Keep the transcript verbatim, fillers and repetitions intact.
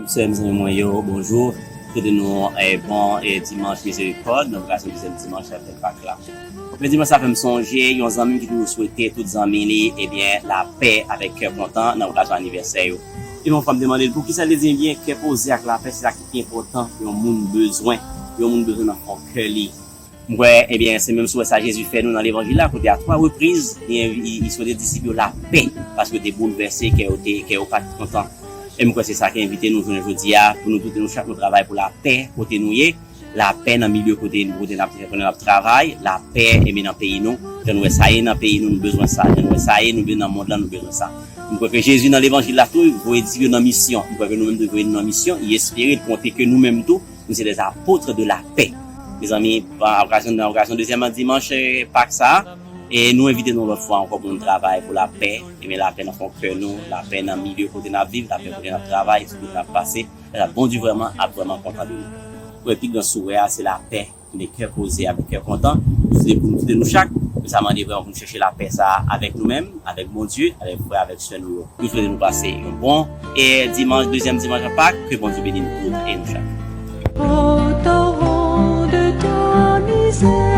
Sè m, zanmi mwen yo, bonjou. Swete nou eh, bon eh, dimanch mizerikòd, nan okazyon dezyèm dimanch apre Pak la. Premye dimanch sa fè m sonje yon zanmi m ki toujou swete tout zanmi li, ebyen, lapè avèk kè kontan nan okazyon anivèsè yo. Ebyen, yon fwa m te mande l poukisa, li di, ebyen, kè poze ak lapè, se sa ki pi enpòtan yon moun bezwen. Yon moun bezwen nan fon kè li. M kwè, ebyen, se menm souwè sa Jezi fè nou nan levanjil la, kote a twa repriz, li, li, li swete disip yo lapè, paske yo te boulvèse, kè yo, te, kè yo pa t kontan. E m kwè se sa ki envite nou jounen jodi a, pou nou tout nou chak nou travay pou lapè kote nou ye, lapè nan milye kote, kote n ap, kote n ap travay, lapè, ebyen, nan peyi nou. Jan nou wè sa ye nan peyi nou, nou bezwen sa. Jan nou wè sa ye, nou bezwen nan mond lan, nou bezwen sa. M kwè ke Jezi nan levanjil la tou, voye disip yo nan misyon. M kwè ke nou menm tou voye nou nan misyon, li espere, li konte ke nou menm tou, nou se des apôtres de la paix. Mezanmi, nan okazyon, nan okazyon dezyèm dimanch eh, Pak sa, e nou envite nou lòt fwa ankò pou nou travay pou lapè, ebyen lapè nan fon kè nou, lapè nan milye kote n ap viv, lapè kote n ap travay, sou kote n ap pase, la Bondye vrèman ap vrèman kontan de nou. Pou pi gran souwè a, se lapè, de kè poze avèk kè kontan, se pou nou kite nou chak, sa mande vrèman pou nou chèche lapè sa avèk nou menm, avèk Bondye, avèk frè, avèk sè nou yo. Nou swete nou pase yon bon e dimanch, dezyèm dimanch an Pak, ke Bondye beni nou tout e nou chak. Au torrent de ta miséricorde,